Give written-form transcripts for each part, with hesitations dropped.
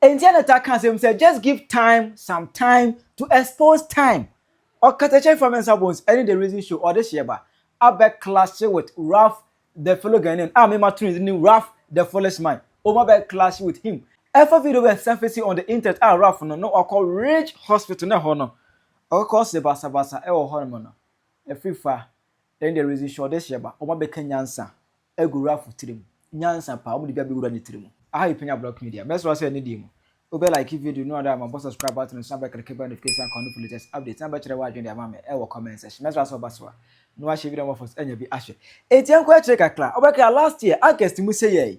Enti ɛna ta ka asɛm sɛ, just give time some time to expose time. Ɔkatakyie Afrifa Mensa Bonsu ɛne The Reason Show ɔde hyɛ ba abɛ clash with Ralph the fellow Ghanaian a mema to ne Ralph the Foolish Man. Ɔmo abɛ clash with him. Ɛfa video bɛ surface on the internet a Ralph no ɔkɔ Ridge Hospital na ɛhɔ no ɔkɔ sɛ basabasa ɛwɔ hɔ nom no. Ɛfifa ɛne The Reason Show ɔde hyɛ ba, ɔmo abɛka nyansa egu Ralph tirim, nyansa paa ɔmo de bi abɛwura ne tirim. Aha yi Penya Block Media. Mɛsrɛ sɛ ɛne deɛ mu wobɛ like video no ada ama bɔ subscribe button so, abɛ click bell notification icon no for latest updates, na bɛkyerɛ w'adwene de ama me ɛwɔ comment section. Mɛsrɛ sɛ ɔba so a na wahyɛ video mo fos ɛnya bi ahwɛ. Eti ɛnkɔ akyire kakra, ɔbɛka last year August mu sɛ yɛ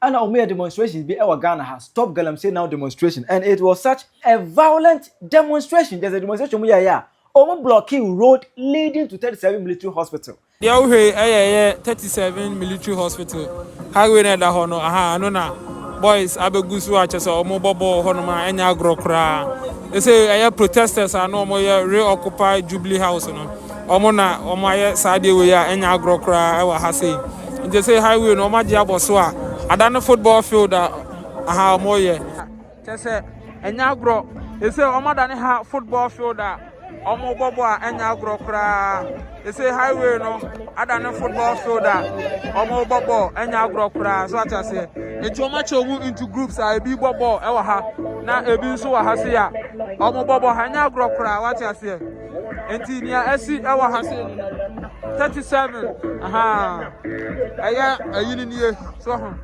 ɛna ɔmo yɛ demonstrations bi ɛwɔ Ghana ha, Stop Galamsey Now demonstration, and it was such a violent demonstration. There's a demonstration mo yɛ yɛ a ɔmo blocking road leading to 37 Military Hospital. Deɛ wohwɛ ɛyɛ 37 Military Hospital highway na ɛda hɔ no. Aha ano na boys abɛgu so a kyerɛ sɛ ɔmo bɔ bɔɔl hɔnom a ɛnyɛ agorɔ koraa. Ɛsɛ ɛyɛ protesters a na ɔmo yɛ Reoccupy Jubilee House no, ɔmo na ɔmo ayɛ saa adeɛ wei a ɛnyɛ agorɔ koraa ɛwɔ ha sei. Nti sɛ highway no ɔmo agye abɔ so a ada ne football field a aha ɔmo yɛ kyerɛ sɛ ɛnyɛ agorɔ. Ɛsɛ ɔmo adane ha football field a ɔmo bɔ bɔ a ɛnyɛ agorɔ koraa. Ɛsɛ highway no adane football field a ɔmo bɔ bɔɔl, ɛnyɛ agorɔ koraa so ate aseɛ. Nti ɔmo akyɛ ɔmo into groups a ebi bɔ bɔɔl ɛwɔ ha na ebi nso wɔ ha se a ɔmo bɔ bɔɔl ha, ɛnyɛ agorɔ koraa, wate aseɛ. Nti nea ɛsi ɛwɔ ha se no 37 aha ɛyɛ ɛyi ni nie so ho.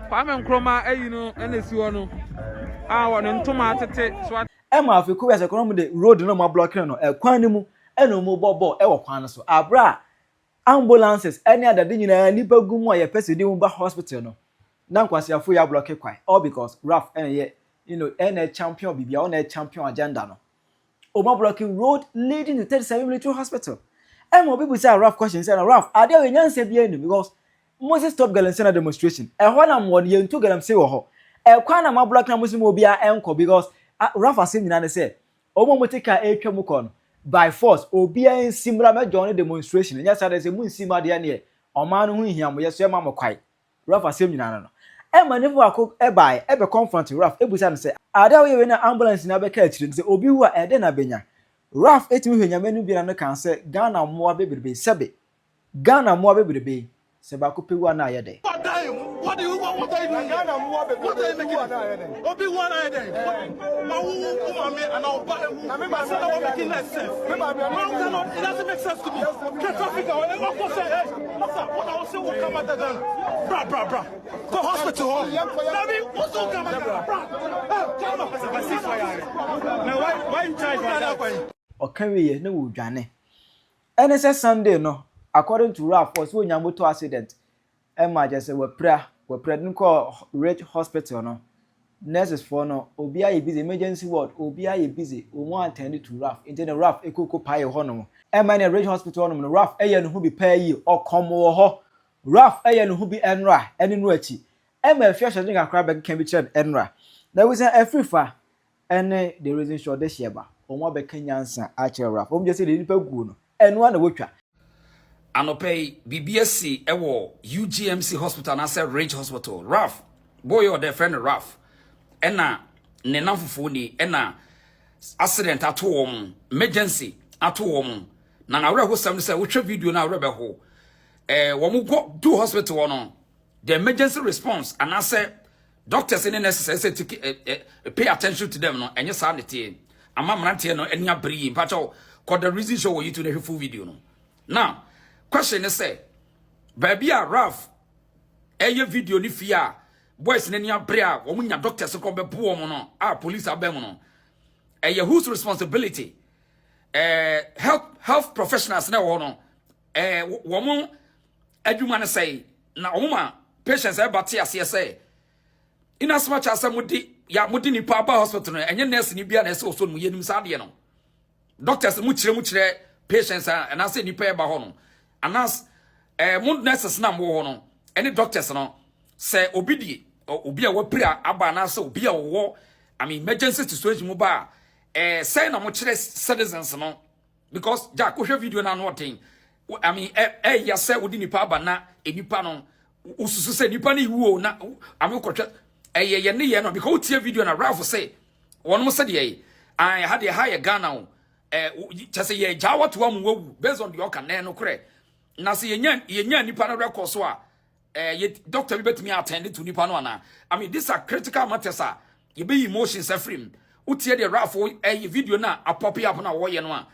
Kwame Nkrumah ɛyi no ɛna esi hɔ no a wɔne ntoma atete so. Ɛma afei kowia sɛ kɔnɔ mu de road no mo ablock no ɛkwan no mu, ɛna ɔmo bɔ bɔɔl ɛwɔ kwan no so abira ambulances ɛne adade nyinaa nipa gu mu a yɛpɛ sɛ de mu ba hospital no na nkwasiafo yɛ ablock kwan, all because Ralph ɛna yɛ ɛna champion biribi a ɔna champion agenda no. Ɔmo ablock road leading to 37 Military Hospital. Ɛma obi bisa Ralph question sɛ, na Ralph, adeɛ a nyansa bi anim because Moses Stop Galamsey na demonstration ɛhɔ na mo yɛn ntu galamsey wɔ hɔ, ɛkwan na mo ablock na mo si mo obiara ɛnkɔ, because Ralph asɛm nyinaa ne sɛ ɔmo a mo te kaa ɛretwa mu kɔ no, by force obiara nsi mmra mɛjɔ ne demonstration. Nyɛ saa de sɛ mo nsi mu adeɛ neɛ ɔman no ho nhia mo yɛ so ɛma mo kwae. Ralph asɛm nyinaa no ɛma nipa baako ɛbae ɛbɛ confront Ralph, ebusa no sɛ ade a woyɛ wei na ambulance na abɛka akyire no sɛ obi wu a ɛde na benya. Ralph etumi hwɛ nyame no biara no kan sɛ Ghana mmoa bebrebe, sɛbe Ghana mmoa bebrebe sɛ baako pɛ wu a na ayɛ dɛ. What do you what, what are you doing? What are you making? Obi one eye there. Ma wu wu mami and I'll buy who. Ma say that making less sense. Man cannot, it doesn't make sense to me. Get traffic out. Hey, what say? Hey, what's up? What I was say will come out of Ghana. Bra bra bra. Go hospital. Huh? Nabi, what's will come out Ghana? Bra. Hey, come on. Now why you charge like that? Ɔka wieɛ na wɔdwane. Ɛne sɛ Sunday no, according to Ralph, ɔsɛ wɔnya motor accident ɛma kyerɛ sɛ wɔapira de no kɔɔ Ridge Hospital no. Nurses foɔ no obiara yɛ busy, emergency ward obiara yɛ busy, wɔn attend to Ralph. Nti no Ralph ekoko pae hɔ nom. Ɛma ne Ridge Hospital hɔnom no, Ralph ɛyɛ ne ho bi pɛɛ yie, ɔkɔm wɔ hɔ. Ralph ɛyɛ ne ho bi ɛnora ɛne no akyi ɛma efi ahyɛden kakra bɛkeka bi kyerɛ no ɛnora na ewusa Ɛfirifa ɛne The Reason Show ɔde hyɛ ba, wɔn abɛka nyansa akyerɛ Ralph. Wɔn gye sɛ deɛ nipa guo no ɛnoa na wotwa. Anɔpɛ yi biribi asi ɛwɔ UGMC Hospital anaasɛ Ridge Hospital. Ralph boy ɔde frɛ no Ralph ɛna ne nam fufuo ni ɛna accident ato wɔn, emergency ato wɔn. Na n'awerɛhosɛm no sɛ wotwa video no awerɛ bɛho. Wɔn kɔ do hospital hɔ no, the emergency response anaasɛ doctors ne nurses ɛsɛ take ɛ ɛ pay attention to them no, ɛnyɛ saa ne teɛ ama mmeranteɛ no ani abere yi. Mpakyɛw, kɔ The Reason Show wɔ YouTube na hwɛ full video no. Now question ne sɛ, baabi a Ralph ɛyɛ video ne fie a boys n'ani abere a wɔn nya doctors kɔ bɛbo wɔn no a police abɛn mu no, ɛyɛ whose responsibility? Health professionals na ɛwɔ hɔ no, wɔn adwuma no sɛe na wɔn ma patients ɛba te aseɛ sɛ in as much as mo de ya mo de nipa aba hospital no, ɛnyɛ nurse ni bia na ɛsɛ ɔsɔ no mu. Yɛnim saa adeɛ no. Doctors mo kyerɛ patients a anaasɛ nipa ɛba hɔ no anaas mo nurses na mo wɔ hɔ no ɛne doctors no sɛ obi di obi a wapira aba anaasɛ obi a wɔwɔ, I mean, emergency situation mu ba a, sɛn na mo kyerɛ citizens no? Because Jack, wohwɛ video no ano ɔden. I mean, ɛyɛ sɛ wode nipa aba na nipa no wosusu sɛ nipa no iwu o na I mean, kɔhwɛ Ɛyɛ yɛn nneyɛɛ no because wotie video na Ralph se wɔnom sɛ deɛ ae ha deɛ ha yɛ Ghana o eh, kyɛ sɛ yɛgyaa wato amu wawu based on deɛ ɔka na ɛnokorɛ na sɛ yɛnya yɛnya nipa no record so a eh, yɛ doctor bi bɛtumi attend to nipa no anaa I mean these are critical matters a yɛbɛyi emotions afiri mu wotie deɛ Ralph ɛyɛ video no a apɔpe up no a wɔyɛ no a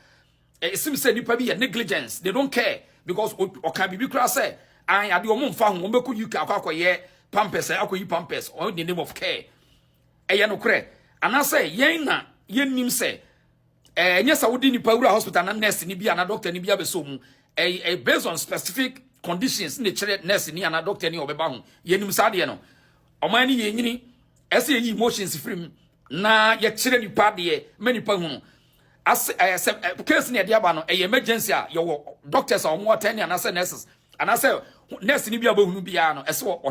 It seems sɛ nipa bi yɛ negligence, they don't care because ɔka biribi koraa sɛ an adeɛ wɔn mfa ho wɔn bɛkɔ UK akɔ akɔyɛ pampers akɔyi pampers on the name of care. Ɛyɛ nokorɛ anaasɛ yɛn na yɛnnim sɛ ɛnyɛ sɛ wode nipa wura hospital na nurse ni bi anaa doctor ni bi abɛsɔ mu ɛyɛ based on specific conditions na ɛkyerɛ nurse ni anaa doctor ni a ɔbɛba ho yɛnim saa adeɛ no ɔman no yɛnyini ɛsɛ yɛyi emotions firi mu na yɛkyerɛ nipa adeɛ ma nipa hunu ase ɛyɛ sɛ case na yɛde aba no ɛyɛ emergency a yɛwɔ doctors a wɔn attend anaasɛ nurses anaasɛ nurse ni bi a wɔbɛhunu biara no ɛsɛ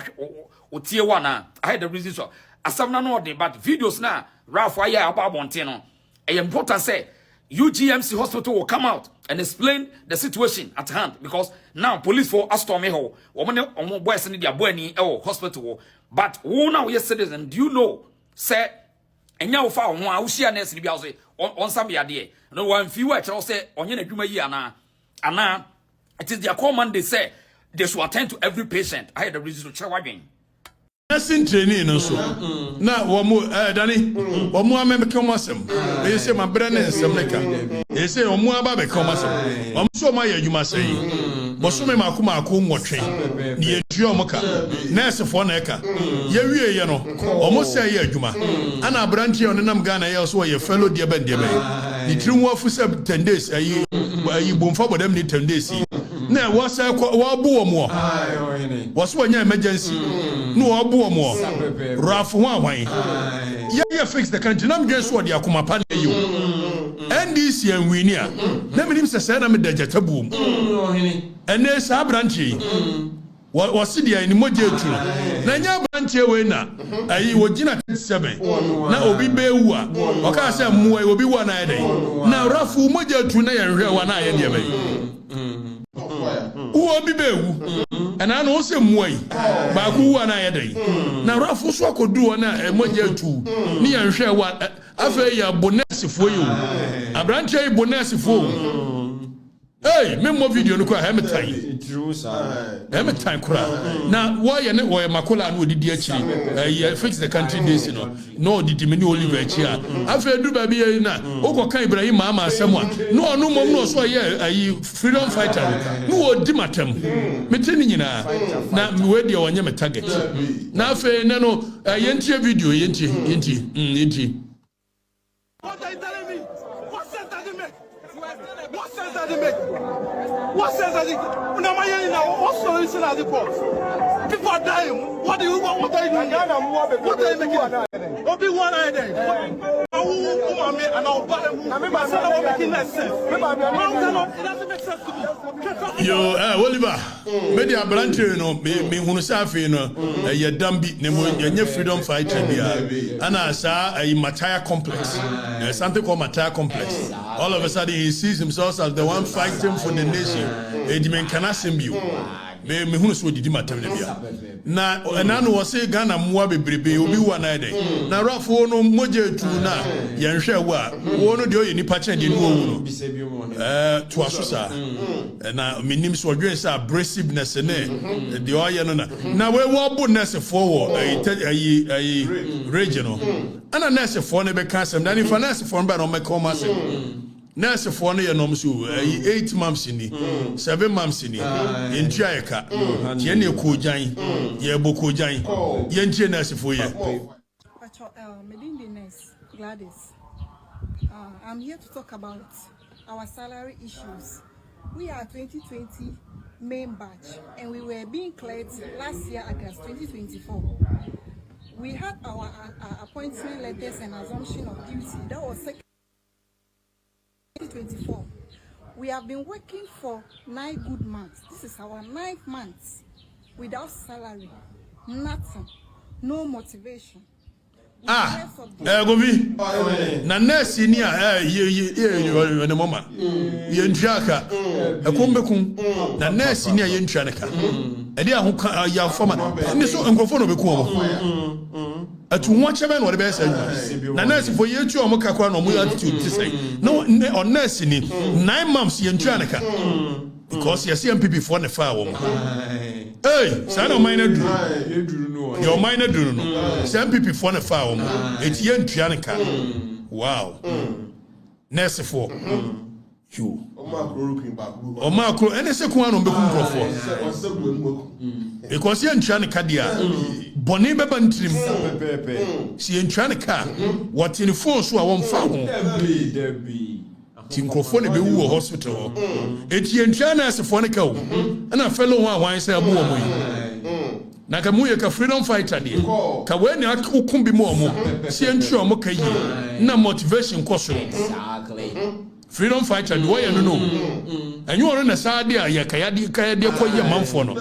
ɔtie wɔ anaa ayɛ the reason so asɛm no ano ɔden but videos na Ralph ayɛ a aba abɔnten no ɛyɛ important sɛ UGMC hospital will come out and explain the situation at hand because now police for astorme hɔ wɔn ne wɔn boys ne de abɔ ani ɛwɔ hospital hɔ but wo na woyɛ citizen do you know sɛ Ɛnyɛ wofa wo ho a wohyia nurse no bi a wose ɔnsa me yadeɛ no wamfi wo a ɛkyerɛ wo sɛ ɔnyɛ n'adwuma yie anaa anaa it is their core mandate sɛ they should attend to every patient ayɛ the reason so kyerɛ w'adwen. Nursing trainee no nso na wɔn ɛɛ dani wɔn amɛka wɔn asɛm ɛyɛ sɛ ma brɛ ne nsɛm ne ka ɛyɛ sɛ wɔn aba abɛka wɔn asɛm wɔn nso wɔn ayɛ adwuma sɛ yi bɔsome mako mako nwɔtwe ne yɛntua wɔn ka nɛɛsefoɔ na ɛka yɛwie yɛ no Ɔmo sɛɛ yɛ adwuma. Ɛna abranteɛ a ɔnenam Ghana yi a ɔse ɔyɛ fellow deɛbɛn deɛbɛn. Ne tiri ho afu sɛ ten days ayi ayi bomfa bɔdam ni ten days yi. Na wɔsɛ kɔ wɔbo wɔn wɔ. Wɔse wɔnya emergency. Na wɔbo wɔn wɔ. Ralph ho ahwan. Yɛyɛ fix the country na medwen so ɔde akoma pa na ɛyɛ o. NDC anwini a na menim sɛ sɛɛ na meda gyata buom. Ɛnɛ saa abranteɛ yi. Wɔ wɔse deɛ ne mogya etu no na ɛnyɛ abranteɛ wei na ɛyi wɔgyina 37 na obi bɛɛwu a ɔkaa sɛ mmoa yi obi wu a na ayɛ dɛn na rafo mogya etu na yɛn hwɛ wa na ayɛ deɛ bɛn wo obi bɛɛwu ɛna na ɔsɛ mmoa yi baako wu a na ayɛ dɛn na rafo so akɔduru hɔ na mogya etu ne yɛn hwɛ wa afei yɛ bo nɛɛsefoɔ yi o abranteɛ yi bo nɛɛsefoɔ o. Hey, me mmɔ video no koraa, ɛyɛ me tan. Ɛyɛ me tan koraa. Na wɔyɛ ne wɔyɛ makola na odidi akyiri. Ɛyɛ fix the country days no. Na odidi me ne Oliver akyi a. Afei edu baabi yɛ na wokɔ ka Ibrahim Mahama asɛm a, na ɔno mmom na ɔso ɔyɛ ayi freedom fighter no. Na ɔdi matam. Mete ne nyinaa. Na wei deɛ ɔnyɛ me target. Na afei nɛ no, yɛntie video, yɛntie, yɛntie, mm, yɛntie. What are you telling me? What sense does it make? What sense does it make? What sense does it? Now, what solution has it brought? People are dying. What do you what, what are you doing? What are you making? Obi one eye there. Yo, eh, Oliver, me de aberanteɛ no, me me hunu sɛ afei no, ɛyɛ dam bi, na mo ɛnyɛ freedom fighter bi a, ɛna saa ɛyi Mataya complex, eh, something called Mataya complex. All of a sudden he sees himself as the one fighting for the nation. Edi me nkana asɛm bio. Me me hunu sɛ odidi matam da bia. Na ɛna no wɔse Ghana mmoa bebrebe obi wu anaa dɛn? Na rough wo no mogya etu na yɛnhwɛ wo a wo no deɛ ɔyɛ nipa kyɛn deɛ ne owu no ɛɛ toa so saa na menim sɛ ɔdwen sɛ abrasiveness ne deɛ ɔyɛ no na na wei wɔbo nursefoɔ wɔ ɛyi ɛyi ɛyi rage no ɛna nursefoɔ no bɛka asɛm na nifa nursefoɔ no bɛ na ɔmɛka wɔn asɛm. Nurse foɔ no yɛ nom so ɛyi 8 months ni 7 months ni yɛntua yɛ ka nti yɛn deɛ koogyan yɛbɔ koogyan yɛntie nurse foɔ yɛ. Pacho, uh, me din de nurse Gladys. Uh, I'm here to talk about our salary issues. We are 2020 main batch and we were being cleared last year August 2024. We had our uh, appointment letters and assumption of duty. That was second 2024. We have been working for nine good months. This is our ninth month without salary, nothing, no motivation. Ah, eh, Govi, na nurse ni a eh, ye ye ye ne mama, ye ntua ka, ɛkɔm bɛkum, na nurse ni a ye ntua ne ka, ɛde aho ka ya fama, ne so nkurɔfoɔ na ɔbɛku wɔn. Atuhoakyɛ bɛn na wɔde bɛyɛ saa adwuma? Na nɛɛsefoɔ yɛtua wɔn ka koraa na wɔn attitude te sɛn? Na ɔnɛɛse ni 9 months yɛntua ne ka because yɛsɛ NPP foɔ ne faa wɔn. Ee, saa na ɔman no aduru. Deɛ ɔman no aduru no, sɛ NPP foɔ ne faa wɔn, eti yɛntua ne ka. Wow. Nɛɛsefoɔ. Yo. Ɔmo akoro ɛne sɛ kun ano ɔmbɛkum nkurɔfoɔ. Because yɛntua ne ka deɛ a, bɔne bɛba ne tirim. Sɛ yɛntua ne ka a, wɔte ne phone so a wɔmfa ho. Nti nkurɔfoɔ na ɛbɛwu wɔ hospital hɔ. Eti yɛntua nɛɛsefoɔ ne ka o. Ɛna fellow ho a hwan sɛ abu wɔn yi. Na ka mu yɛ ka freedom fighter deɛ. Ka wei na woko bi mu ɔmo. Sɛ yɛntua ɔmo ka yie. Na motivation kɔ soro. Freedom fighter deɛ ɔyɛ no no. Ɛnyɛ ɔno na saa de a yɛ kayadeɛ kayadeɛ kɔ yɛ manfoɔ no.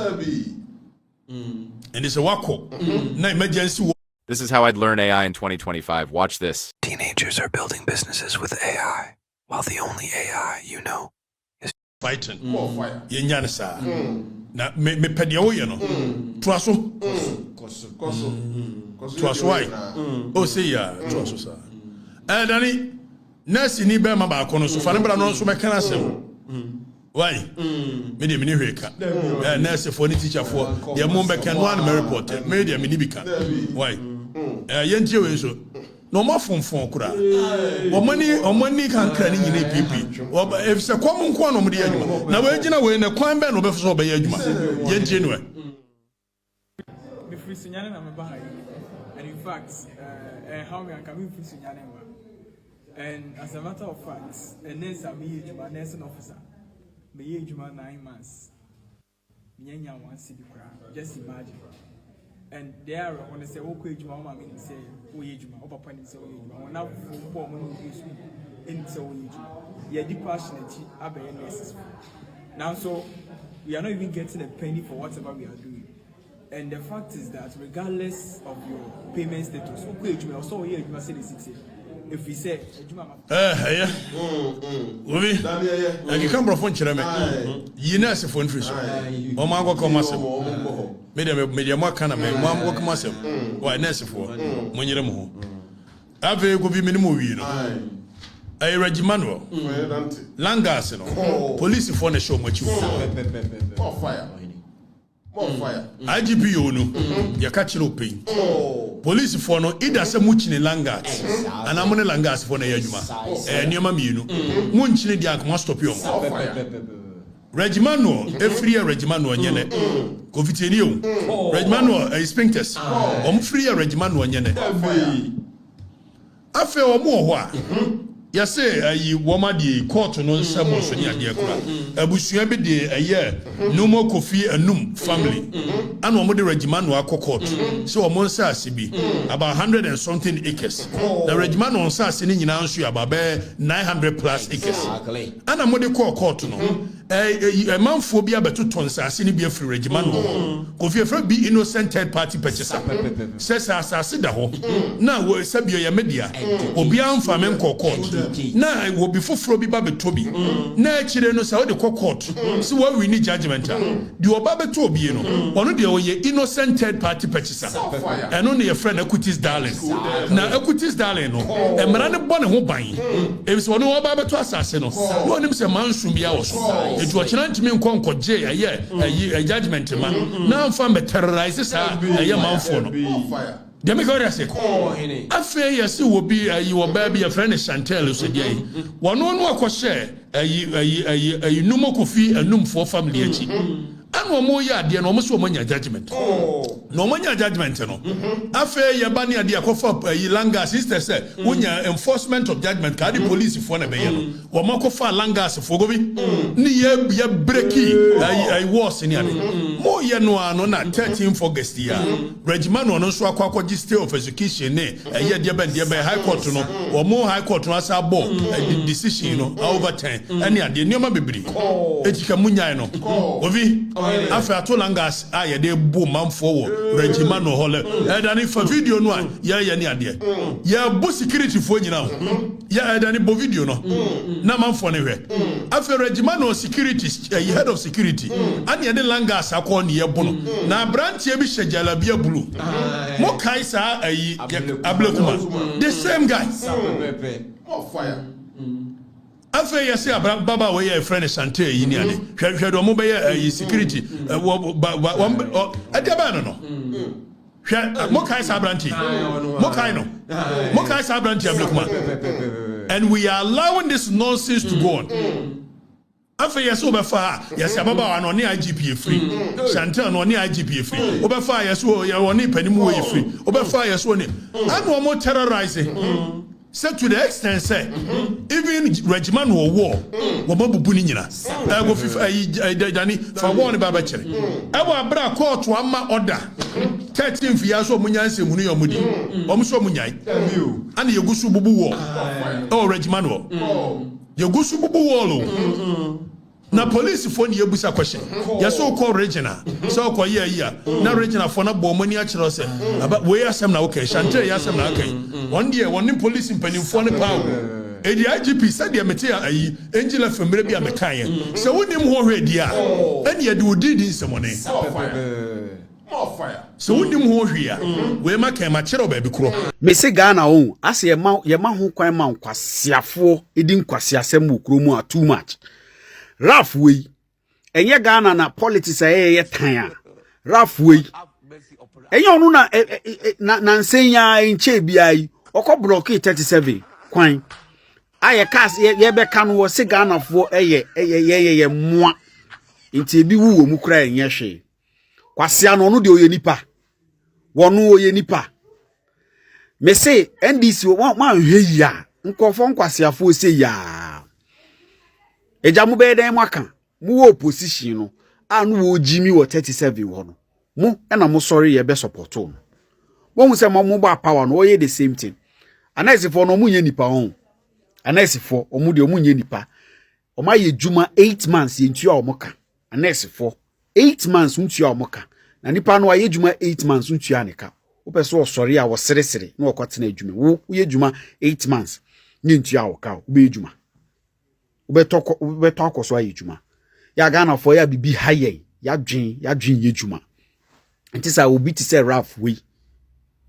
Ɛnti sɛ wakɔ na emergency wɔ. This is how I'd learn AI in 2025. Watch this. Teenagers are building businesses with AI, while the only AI you know is Fighting. Yɛnya no saa. Na me mepɛ deɛ woyɛ no. Toa so. Toa so wae. O sɛ yi a toa so saa. Ɛdane nurse ni bɛrima baako no so fa ne bra no nso bɛka no asɛm. Wai. Me deɛ mene hwee ka. Ɛ nursefoɔ ne teacherfoɔ deɛ mo bɛka no ara na mɛ report. Me deɛ mene bi ka. Wai. Ɛ yɛntie wei nso. Na wɔn afonfon koraa. Wɔn ani kankra ne nyinaa piepie. Efisɛ kɔm nko na wɔn de yɛ adwuma. Na wɔagyina wei na kwan bɛn na wɔbɛfa so wɔbɛyɛ adwuma? Yɛntie no ɛ. Mefiri Sunyani na meba ha yi, and in fact, ɛhaw me anka memfiri Sunyani mma. And as a matter of fact, a nurse a meyɛ adwuma, nursing officer, meyɛ adwuma 9 months, menyanya 1 cedi koraa. Just imagine. And deɛ awerɛho ne sɛ wokɔ adwuma, wo maame nim sɛ woyɛ adwuma, wo papa nim sɛ woyɛ adwuma, wɔn afoforɔ mpo a wɔn ne wo kɔ sukuu nim sɛ woyɛ adwuma. Yɛdi passion akyi abɛyɛ nurses fo, nanso we are not even getting a penny for whatever we are doing. And the fact is that regardless of your payment status, wokɔ adwuma, ɔsɛ ɔyɛ adwuma sɛ de si teɛ, ɛfiri sɛ adwuma ma Ɛyɛ obi ɛkeka mborɔfo nkyerɛ me. Yi nɛɛsefoɔ no firi so, ɔmo ankɔka ɔmo asɛm. Medeɛ medeɛ mo aka na me mo ankɔka mo asɛm. Wa nɛɛsefoɔ, monyere mo ho. Afei Kofi, me ne mo wie no, ɛyɛ Reggie Manuel Langas no, polisifoɔ na ɛhyɛ ɔmo akyi wɔ. IGP yɛ onu yɛka kyerɛ ɔpɛn polisifoɔ no ida sɛ mokyini Langat anaa mo ne Langasfoɔ na ɛyɛ adwuma. Ɛyɛ nneɛma mmienu. Monkyini deɛ anka moastop ɔmo. Reggie Manuel ɛfiri yɛ Reggie Manuel nyɛ nɛ. Kofi, tieni o. Reggie Manuel ɛyɛ sphincters ɔmo firi yɛ Reggie Manuel nyɛ nɛ. Afei wɔn wɔ hɔ a yɛsɛ ayi wɔn adeɛ court no nsɛm nso ne adeɛ kora. Abusua bi de ɛyɛ Numo Kofi Anum family ana wɔn de Reggie Manuel akɔ court sɛ wɔn nsaase bi about hundred and something acres, na Reggie Manuel nsaase ne nyinaa nso yɛ about bɛyɛ 900 plus acres. Ana mo de kɔɔ court no, ɛmanfoɔ bi abɛtotɔ nsaase no bi afiri Reggie Manuel hɔ. Kofi, efrɛ bi innocent third party purchaser, sɛ asase da hɔ na wɔ sɛbi ɔyɛ media, obiara nfa me nkɔ court na obi foforɔ bi ba bɛtɔ bi, na akyire no sɛ wode kɔ court sɛ wɔawi ne judgement a, deɛ ɔba bɛtɔ obie no, ɔno deɛ ɔyɛ innocent third party purchaser. Ɛno ne yɛfrɛ no equities darling. Na equities darling no, mmara no bɔ ne ho ban, efisɛ ɔno ɔba bɛtɔ asase no na ɔnim sɛ manso bi wɔ so, etu ɔkyerɛ ntumi nkɔ nkɔgye ɛyɛ ɛyi judgement ma na nfa mbɛ terrorize saa ɛyɛ manfoɔ no. Deɛ meka wɔde ase. Afei yɛsi wɔ bi ayi wɔ baa bi yɛfrɛ no Chantel so deɛ yi, wɔn no akɔhyɛ ayi ayi ayi ayi Numo Kofi Anumfoɔ family akyi, ɛna wɔn yɛ adeɛ no, wɔn sɛ wɔn anya judgement na wɔn anya judgement no. Afei yɛba ne adeɛ akɔfa ayi Langas instead sɛ wonya enforcement of judgement kaa de polisifoɔ na ɛbɛyɛ no, wɔn akɔfa Langas foɔ gobi ne yɛ break ayi ayi wɔɔs ne ade mo yɛ no ano. Na 13 August yi a, Reggie Manuel no nso akɔgye stay of execution ne ɛyɛ deɛ bɛn high court no, wɔn high court no asa abɔ decision no over ten ɛne adeɛ nneɛma bebree. Eti ka mu nyae no obi. Afei ato langas a yɛde bo manfoɔ wɔ Reggie Manuel hɔ lɛ. Ɛdane fa video no a yɛyɛ ne adeɛ. Yɛbo security foɔ nyina o. Yɛ ɛdane bɔ video no na manfoɔ no hwɛ. Afei Reggie Manuel security, ɛyi head of security, ane yɛde langas akɔ ne yɛbo no. Na abranteɛ bi hyɛ jalabia blue. Mo kae saa ayi Ablekuma? The same guy. Afei yɛse abra babaawa yi a yɛfrɛ no Chantel yi ne ade. Hwɛ hwɛ deɛ wɔn bɛyɛ ayi security wɔ ba ba wɔn ɛdeɛ bɛn no no. Hwɛ mo kae saa aberante yi. Mo kae no. Mo kae saa aberante Ablekuma. And we are allowing this nonsense to go on. Afei yɛse wobɛfa a, yɛse ababaawa no ɔne IGP efiri. Chantel no ɔne IGP efiri. Wobɛfa a yɛse ɔne panin mu wei efiri. Wobɛfa a yɛse ɔne. Ɛna wɔn terrorize sɛ to the extent sɛ even Regima no wɔ wɔn abubu ne nyina. Ɛgo fifa ɛyi dani fa wɔn ne ba bɛkyerɛ. Ɛwɔ abere a kóòtù ama ɔda 13 fi ya so wɔn nya nsɛmhunu yɛ wɔn di. Wɔn so wɔn nyae. Ɛna yɛgu so bubu wɔ ɛwɔ Regima no. Yɛgu so bubu wall o. Na police foɔ ne yɛbusa question. Yɛsɛ wokɔ region a, sɛ wokɔ yɛ ayi a, na region foɔ no abɔ wɔn ani akyerɛ wo sɛ, aba wei asɛm na woka yi, Chantel yi asɛm na aka yi. Wɔn deɛ wɔne police mpanimfoɔ no paa o. Edi IGP sɛdeɛ mete ayi Angel FM mmerɛ bi a mekaeɛ, sɛ wonim ho hwee deɛ a, ɛne yɛde wo din di nsɛmɔne. Sɛ wonnim ho hwee a, wei ma kɛn makyerɛw baabi korɔ. Mese Ghana oh ase yɛma yɛma ho kwan ma nkwaseafoɔ di nkwaseasɛm wɔ kuro mu a too much. Ralph wei ɛnyɛ Ghana na politics a ɛyɛ yɛ tan a Ralph wei ɛnyɛ ɔno na na na nsɛn ya nkyɛn biara yi ɔkɔ blɔke 37 kwan a yɛ cars yɛbɛka no wɔ se Ghanafoɔ ɛyɛ ɛyɛ yɛ yɛ mmoa nti ebi wu wɔ mu koraa ɛnyɛ hwee. Kwasea no ɔno deɛ ɔyɛ nipa. Wɔno ɔyɛ nipa. Mese NDC wɔn anhwɛ yie a nkurɔfoɔ nkwaseafoɔ sɛ yaa. Agya mo bɛyɛ dɛn mo aka mo wɔ opposition no a no wɔ gyimi wɔ 37 hɔ no mo ɛna mo sɔre yɛ bɛ support no. Wɔn sɛ mo mo ba power no wɔyɛ the same thing. Anɛsifoɔ no wɔn nyɛ nipa wɔn. Anɛsifoɔ wɔn deɛ wɔn nyɛ nipa. Wɔn ayɛ adwuma 8 months yɛntua wɔn ka. Anɛsifoɔ 8 months ntua wɔn ka na nipa no ayɛ adwuma 8 months ntua ne ka. Wopɛ sɛ ɔsɔre a wɔseresere na wɔkɔtena adwuma. Wo woyɛ adwuma 8 months ne ntua wɔ ka, wobɛyɛ adwuma, wobɛtɔ wobɛtɔ akɔ so ayɛ adwuma. Yɛ Ghanafoɔ yɛ a bibi ha yɛn, yɛadwen yɛadwen yɛ adwuma. Nti sɛ obi te sɛ Ralph wei,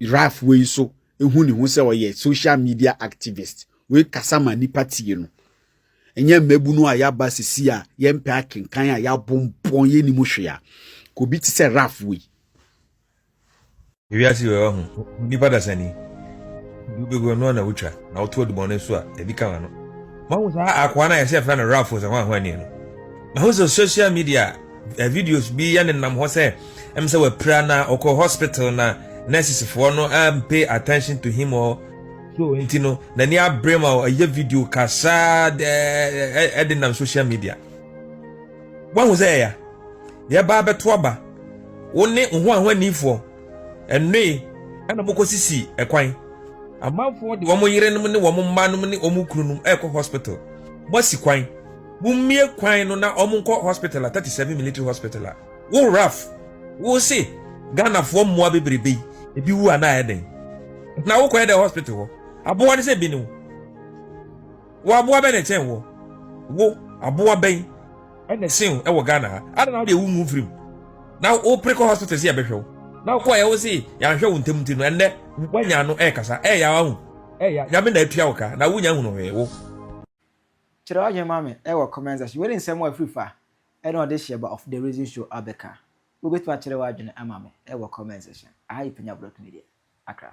Ralph wei nso ehu ne ho sɛ ɔyɛ social media activist wei kasa ma nipa tie no. Ɛnyɛ mmabunu a yɛaba sisi a yɛmpɛ akenkan a yɛabompɔn yɛnim hwee a ka obi te sɛ Ralph wei. Ewiase wɔ ɛwɔ nipa dasani wobɛgu ɛno na wotwa na woto adubɔne so a ebi ka wano. Mahu saa akoa no a yɛsɛ yɛfrɛ no Ralph sɛ ho ahoani no, mahu sɛ social media videos bi yɛ nenam hɔ sɛ ɛm sɛ wapira na ɔkɔ hospital na nurses foɔ no pay attention to him or so, nti no n'ani abere ma ɔyɛ video kasa ɛde nam social media. Wahu sɛ ɛya yɛba abɛto aba wo ne ho ahoanifoɔ ɛnoe ɛna mokɔsisi ɛkwan. Amanfoɔ de wɔn yerenom ne wɔn mma nom ne wɔn kununom ɛrekɔ hospital, moasi kwan. Mommie kwan no na wɔn nkɔ hospital a 37 Military Hospital a wo Ralph wo se Ghanafoɔ mmoa bebrebe yi ebi wu anaa ɛyɛ den na wokɔyɛ dɛ hospital hɔ aboa no sɛ bi ne wo wɔ aboa bɛn na ɛkyɛn wɔ wo aboa bɛn ɛna ɛsen wo ɛwɔ Ghana ha ada na wode ewu ngu mfirim na wopere kɔ hospital sɛ yɛbɛhwɛ wo na wokɔ yɛ wo se yɛanhwɛ wo ntɛm nti no ɛnnɛ woanya ano ɛrekasa ɛyɛ ahu ɛyɛ Nyame na atua wo ka na wonya hunu hwee wo. Kyerɛ w'adwene ma me ɛwɔ comment section. Wei ne nsɛm a ɛfiri fa ɛna ɔde hyɛ ba of the Reason Show abɛka. Wobɛtumi akyerɛ w'adwene ama me ɛwɔ comment section. Aha yɛ Panya Block Media, Accra.